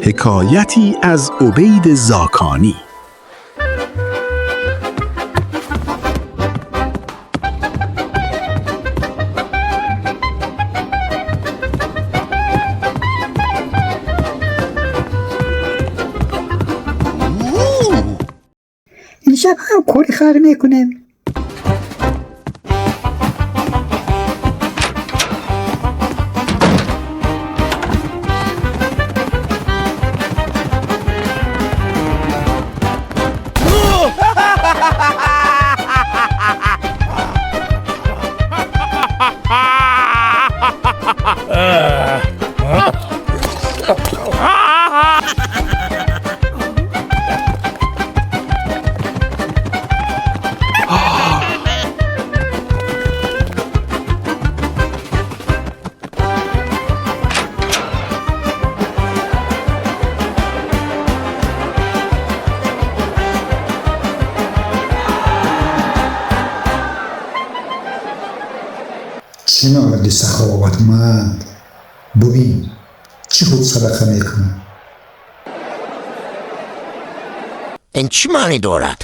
Ҳикояте аз Убайд Зоконӣ. Имшаб ҳам кори хайр мекунем. Чӣ марди саховатманд! Бубин, чӣ хуб садақа мекунад. Ин чӣ маънӣ дорад?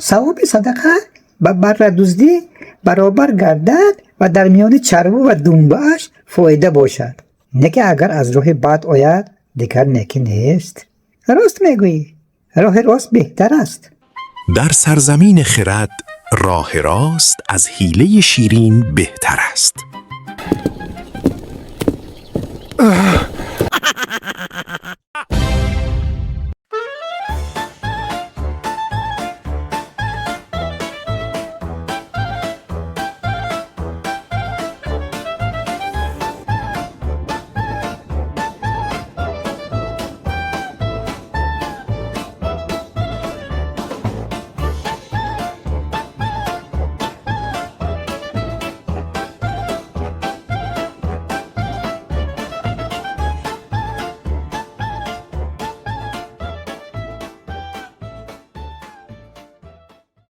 Савоби садақа ба баррадуздӣ баробар гардад ва дар миёни чарво ва думбааш фоида бошад. Не ки агар аз роҳи бад ояд, дигар некӣ нест. Рост мегӯӣ, роҳи рост беҳтар аст. Дар сарзамини хирад роҳи рост аз ҳилаи ширин беҳтар аст.